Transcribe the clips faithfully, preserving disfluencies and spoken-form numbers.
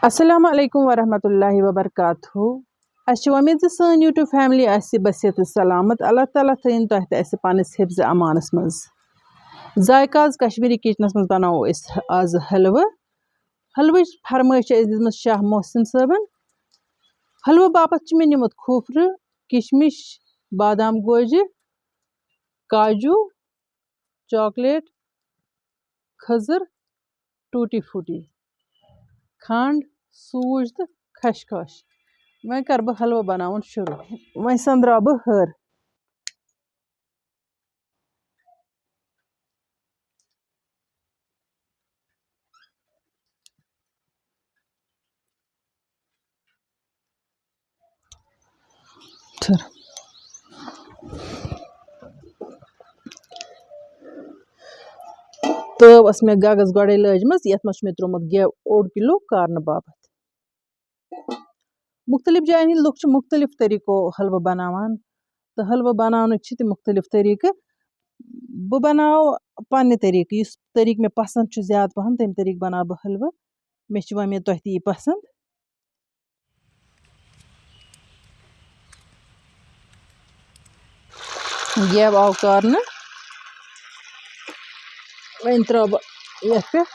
السلام علیکم ورحمۃ اللہ وبرکاتہ۔ اَسہِ چھِ وۄمید زِ سٲنۍ YouTube family آسہِ بصحت تہٕ سلامت۔ اللہ تعالیٰ تھٲیِن تۄہہِ تہٕ اَسہِ پنٛنِس حفظ امانَس منٛز۔ ذایقہ آز کشمیٖری کچنَس منٛز بناوو أسۍ آز حلوٕ۔ حلوٕچ فرمٲیش چھِ اَسہِ دِژمٕژ شاہ محسن صٲبَن۔ حلوٕ باپتھ چھِ مےٚ نیُمُت کھوٗپرٕ، کِشمِش، بادام گوجہِ، کاجوٗ، چاکلیٹ، کھٔزٕر، ٹوٗٹی فوٗٹی، کھنٛڈ، سوٗجۍ تہٕ خشخاش۔ وۄنۍ کَرٕ بہٕ حلوٕ بَناوُن شروٗع۔ وۄنۍ سۄنٛدراو بہٕ ہَر۔ تٲو ٲس مےٚ گَگَس گۄڈَے لٲجمٕژ، یَتھ منٛز چھُ مےٚ ترٛوومُت گٮ۪و اوٚڑ کِلوٗ کارنہٕ باپَتھ۔ مُختٔلِف جایَن ہٕنٛدۍ لُکھ چھِ مُختٔلِف طٔریٖقو حلوٕ بَناوان، تہٕ حلوٕ بَناونٕکۍ چھِ تہِ مُختٔلِف طٔریٖقہٕ۔ بہٕ بَناوٕ پنٛنہِ طٔریٖقہٕ، یُس طٔریٖقہٕ مےٚ پَسنٛد چھُ زیادٕ پَہَن، تَمہِ طٔریٖقہٕ بَناوٕ بہٕ حلوٕ۔ مےٚ چھِ وۄمید تۄہہِ تہِ یی پَسنٛد۔ گٮ۪و آو کارنہٕ۔ وۄنۍ ترٛاوٕ بہٕ یَتھ پٮ۪ٹھ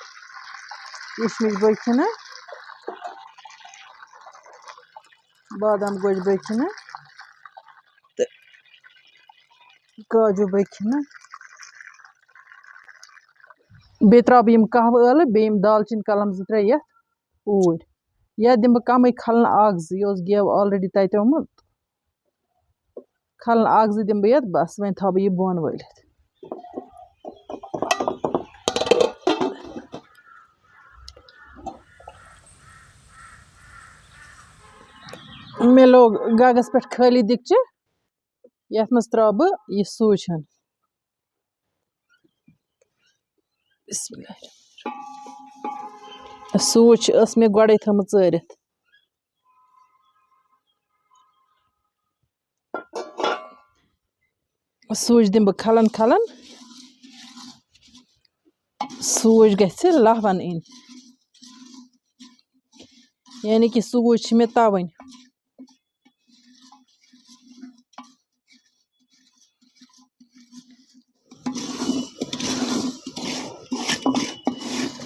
کِشمِش بٲکِنہ، بادام گوجہِ بٲکِنہ تہٕ کاجوٗ بٲکِنہ۔ بیٚیہِ ترٛاوٕ بہٕ یِم قہوٕ ٲلہٕ، بیٚیہِ یِم دالچیٖن کَلَم زٕ ترٛےٚ یَتھ اوٗرۍ۔ یا دِمہٕ بہٕ کَمٕے کھَلَن اَکھ زٕ، یہِ اوس گٮ۪و already تَتہِ آمُت۔ کھَلَن اَکھ زٕ دِمہٕ بہٕ یَتھ، بَس، وۄنۍ تھاوٕ بہٕ یہِ بۄن وٲلِتھ۔ مےٚ لوگ گَگَس پٮ۪ٹھ خٲلی دیٖگچہِ، یَتھ منٛز ترٛاوٕ بہٕ یہِ سوٗجۍ ہَن۔ بسم اللہ الرحمن الرحیم۔ سوٗجۍ چھِ، ٲس مےٚ گۄڈَے تھٲومٕژ ژٲرِتھ۔ سوٗجۍ دِمہٕ بہٕ کھَلَن کھَلَن۔ سوٗجۍ گژھِ لَہوَن اِنۍ، یعنی کہِ سوٗجۍ چھِ مےٚ تَوٕنۍ۔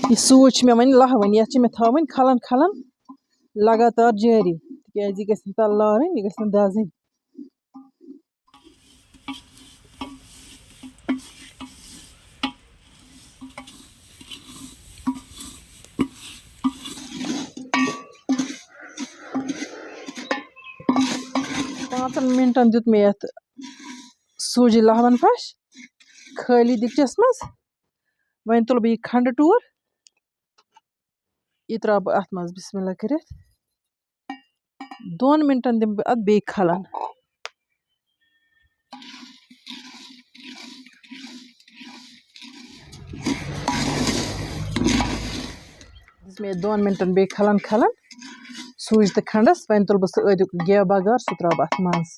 یہِ سوٗجۍ چھِ مےٚ وۄنۍ لَہوٕنۍ، یَتھ چھِ مےٚ تھاوٕنۍ کھَلَن کھَلَن لگاتار جٲری، تِکیٛازِ یہِ گژھِ نہٕ تَلہٕ لارٕنۍ، یہِ گژھِ نہٕ دَزٕنۍ۔ پانٛژن مِنٹن دیُت مےٚ یَتھ سوٗجہِ لَہوَن پھَش خٲلی دیٖگچَس منٛز۔ وۄنۍ تُلہٕ بہٕ یہِ کھنٛڈٕ ٹوٗر، یہِ ترٛاوٕ بہٕ اَتھ منٛز بسم اللہ کٔرِتھ۔ دۄن مِنٹَن دِمہٕ بہٕ اَتھ بیٚیہِ کھَلَن۔ دِژ مےٚ دۄن مِنٹَن بیٚیہِ کھَلَن کھَلَن سوٗجۍ تہٕ کھنٛڈَس۔ وۄنۍ تُلہٕ بہٕ سُہ أزیُک گٮ۪و بَغار، سُہ ترٛاوٕ بہٕ اَتھ منٛز۔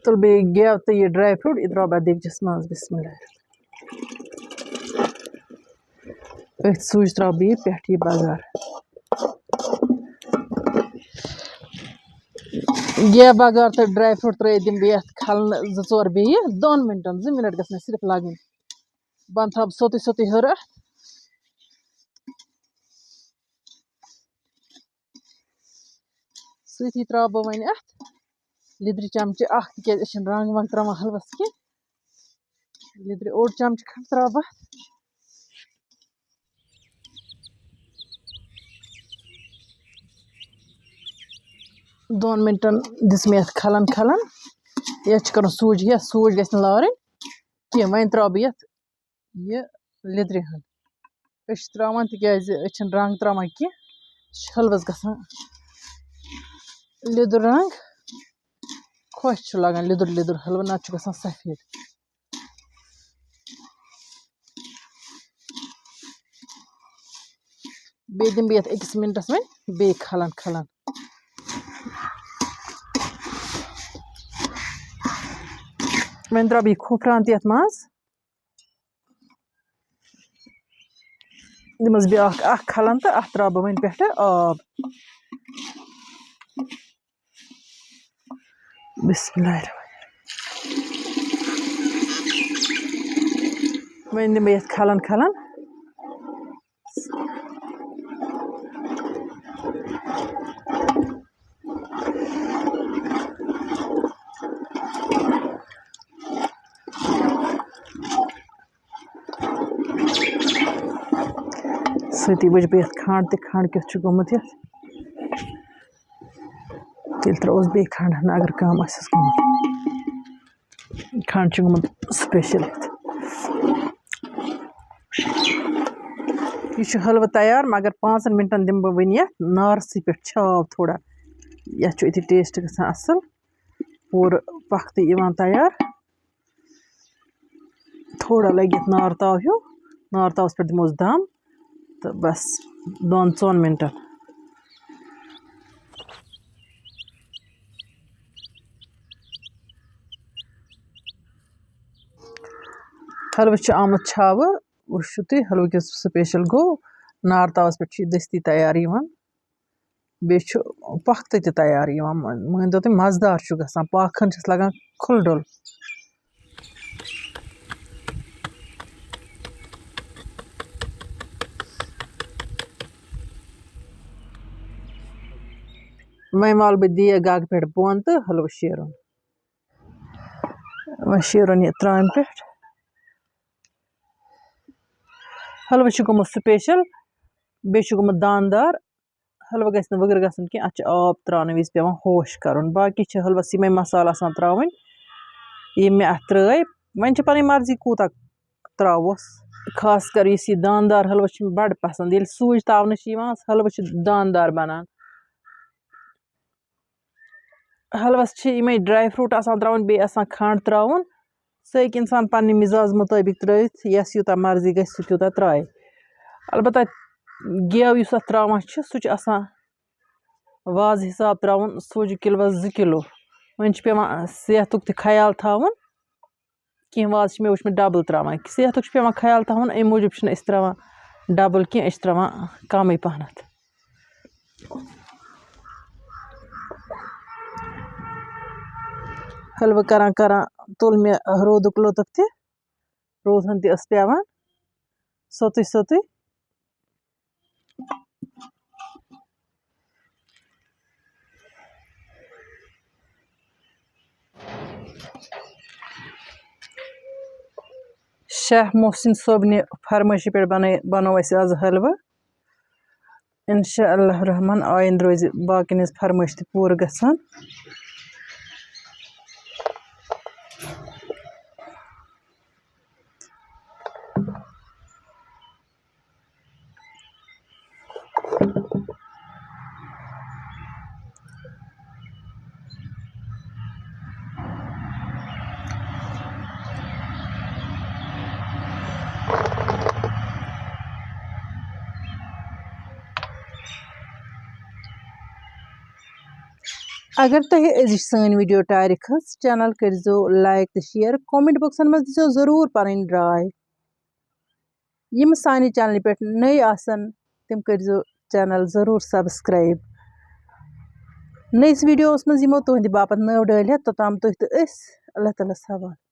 تُل بیٚیہِ گٮ۪و تہٕ یہِ dry fruit، یہِ ترٛاوٕ بہٕ دیٖگچَس منٛز۔ بسم اللہ۔ أتھۍ سوٗجۍ ترٛاوٕ بہٕ یہِ پٮ۪ٹھ یہِ بَغار۔ گٮ۪و بَغار تہٕ dry fruit ترٛٲیِتھ دِمہٕ بہٕ یَتھ کھَلنہٕ زٕ ژور بیٚیہِ دۄن مِنٹَن، زٕ مِنَٹ گژھِ مےٚ صرف لَگٕنۍ۔ بہٕ اَنہٕ تھاوٕ بہٕ سوٚتُے سوٚتُے ہیوٚر اَتھ۔ سۭتی ترٛاوٕ بہٕ وۄنۍ اَتھ لیٚدرِ چمچہٕ اَکھ، تِکیٛازِ أسۍ چھِنہٕ رنٛگ ونٛگ ترٛاوان حلوَس کینٛہہ۔ لیٚدرِ اوٚڑ چمچہٕ کھنٛڈ ترٛاوٕ بہٕ اَتھ۔ دۄن مِنٹَن دِژ مےٚ یَتھ کھَلَن کھَلَن۔ یَتھ چھِ کَرُن سوٗجۍ ہٮ۪تھ، سوٗجۍ گژھِ نہٕ لارٕنۍ کینٛہہ۔ وۄنۍ ترٛاوٕ بہٕ یَتھ یہِ لیٚدرِ ہٕنٛز۔ أسۍ چھِ ترٛاوان، تِکیٛازِ أسۍ چھِنہٕ رنٛگ ترٛاوان کینٛہہ۔ سُہ چھُ حلوَس گژھان لیٚدُر رنٛگ۔ خۄش چھُ لَگان لیٚدُر لیٚدُر حلوٕ، نَتہٕ چھُ گژھان سفید۔ بیٚیہِ دِمہٕ بہٕ یَتھ أکِس مِنٹَس وۄنۍ بیٚیہِ کھَلَن کھَلَن۔ وۄنۍ ترٛاوٕ بہٕ یہِ کھوٗپرٕ ہَن تہِ یَتھ منٛز۔ دِمَس بیٛاکھ اَکھ کھَلَن تہٕ اَتھ ترٛاوٕ بہٕ وۄنۍ پٮ۪ٹھٕ آب۔ بسم اللہ الرحمن الرحیم۔ وۄنۍ دِمہٕ بہٕ یَتھ کھَلَن کھَلَن۔ سۭتی وٕچھ بہٕ یَتھ کھنٛڈ تہِ، کھنٛڈ کیُتھ چھُ گوٚمُت یَتھ۔ تیٚلہِ ترٛاووس بیٚیہِ کھنٛڈ، نہ اگر کَم آسٮ۪س گوٚمُت۔ کھنٛڈ چھُ گوٚمُت special یَتھ۔ یہِ چھُ حلوٕ تیار، مگر پانٛژَن مِنٹَن دِمہٕ بہٕ وٕنہِ یَتھ نارسٕے پٮ۪ٹھ چھاو تھوڑا۔ یَتھ چھُ أتی taste گژھان اَصٕل، پوٗرٕ پَختٕے یِوان تیار۔ تھوڑا لَگہِ یَتھ نار تاو ہیوٗ، نار تاوَس پٮ۪ٹھ دِموس دَم تہٕ بَس دۄن ژۄن مِنٹَن۔ حلوٕ چھُ آمُت چھاوٕ، وٕچھِو تُہۍ، حلوٕ کیُتھ special گوٚو۔ نار تاوَس پٮ۪ٹھ چھُ یہِ دٔستی تیار یِوان۔ بیٚیہِ چھُ پۄختہٕ تہِ تیار یِوان، مٲنۍ تو تُہۍ، مَزٕدار چھُ گژھان، پاکھ خٲنۍ چھِس لَگان کھُلہٕ ڈُل۔ وۄنۍ والہٕ بہٕ دیگ اَگہٕ پٮ۪ٹھ بۄن تہٕ حلوٕ شیرُن۔ وۄنۍ شیرُن یہِ ترامہِ پٮ۪ٹھ۔ حلوٕ چھُ گوٚمُت special، بیٚیہِ چھُ گوٚمُت داندار۔ حلوٕ گژھِ نہٕ ؤگٕر گژھُن کینٛہہ، اَتھ چھُ آب ترٛاونہٕ وِزِ پٮ۪وان ہوش کَرُن۔ باقٕے چھِ حلوَس یِمَے مصالہٕ آسان ترٛاوٕنۍ، یِم مےٚ اَتھ ترٛٲے۔ وۄنۍ چھِ پَنٕنۍ مرضی کوٗتاہ ترٛاووس۔ خاص کر یُس یہِ داندار حلوٕ چھِ مےٚ بَڑٕ پَسنٛد۔ ییٚلہِ سوٗجۍ تاونہٕ چھِ یِوان، حلوٕ چھِ داندار بَنان۔ حلوَس چھِ یِمَے dry fruit آسان ترٛاوٕنۍ، بیٚیہِ آسان کھنٛڈ ترٛاوُن۔ سُہ ہیٚکہِ اِنسان پنٛنہِ مِزاز مُطٲبِق ترٛٲوِتھ، یَس یوٗتاہ مرضی گژھِ، سُہ تیوٗتاہ ترٛایہِ۔ البتہ گٮ۪و یُس اَتھ ترٛاوان چھِ، سُہ چھُ آسان وازٕ حِساب ترٛاوُن، سُہ چھُ کِلوَس زٕ کِلوٗ۔ وۄنۍ چھُ پٮ۪وان صحتُک تہِ خیال تھاوُن۔ کینٛہہ وازٕ چھِ مےٚ وٕچھمٕتۍ double ترٛاوان۔ صحتُک چھُ پٮ۪وان خیال تھاوُن، اَمہِ موٗجوٗب چھِنہٕ أسۍ ترٛاوان double کینٛہہ، أسۍ چھِ ترٛاوان کَمٕے پَہنَتھ۔ حلوٕ کران کران تُل مےٚ روٗدُک لُطُف تہِ، روٗد ہن تہِ ٲس پٮ۪وان سوٚتُے سوٚتُے۔ شاہ محسن صٲبنہِ فرمٲیشہِ پٮ۪ٹھ بنٲے، بنوو اَسہِ آز حلوٕ۔ انشاء اللہ الرحمن، آیندٕ روزِ باقین ہٕنٛز فرمٲیش تہِ پوٗرٕ گژھان۔ اگر تۄہہِ أزِچ سٲنۍ video ٹارِ کھٔژ، channel کٔرۍزیو like تہٕ share، comment boxن منٛز دیٖزیو ضروٗر پنٕنۍ راے۔ یِم سانہِ channelہِ پٮ۪ٹھ نٔے آسن، تِم کٔرۍزیو channel ضروٗر subscribe۔ نٔیِس videoوَس منٛز یِمو تُہنٛدِ باپتھ نٔو ڈٲلۍ ہٮ۪تھ، توٚتام تُہۍ تہٕ أسۍ۔ اللہ تعالیٰ ہَس حوالہٕ۔